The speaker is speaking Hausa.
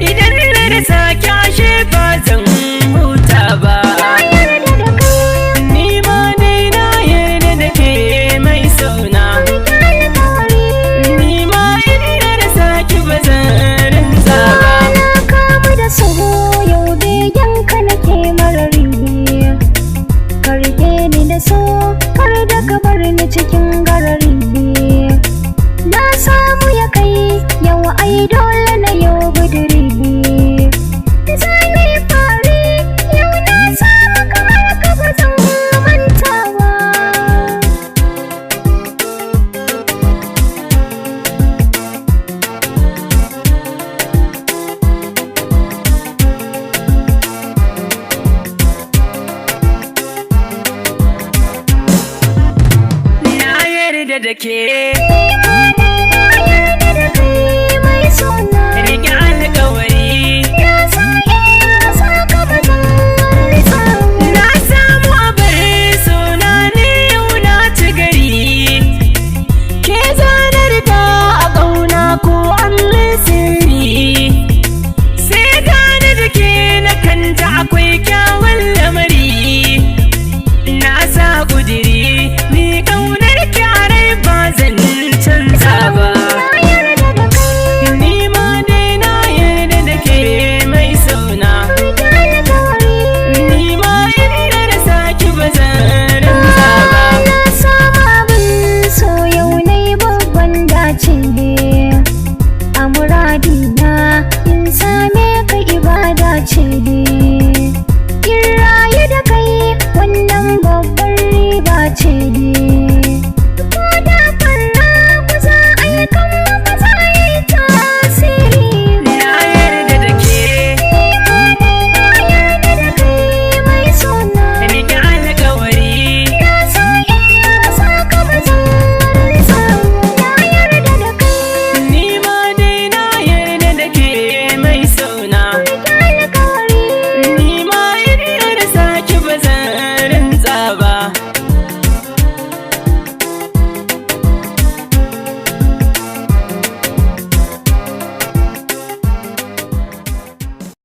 Idan na rasa kyashe ba zan huta ba. Na yarda da kai. Ni ma dai na yarda da ke, mai sona. Rike alƙawari. Ni ma in na rasa ki ba zan rinza ba. Na kamu da so, yau begen ka nake marari. Ka rike ni da so, kar da ka bar ni cikin garari. Na samu ya kai yau, ai dole na yau buduri. Zane fari yau, na samu kamar ka, ba zan manta ba. Na yarda da ke. Ni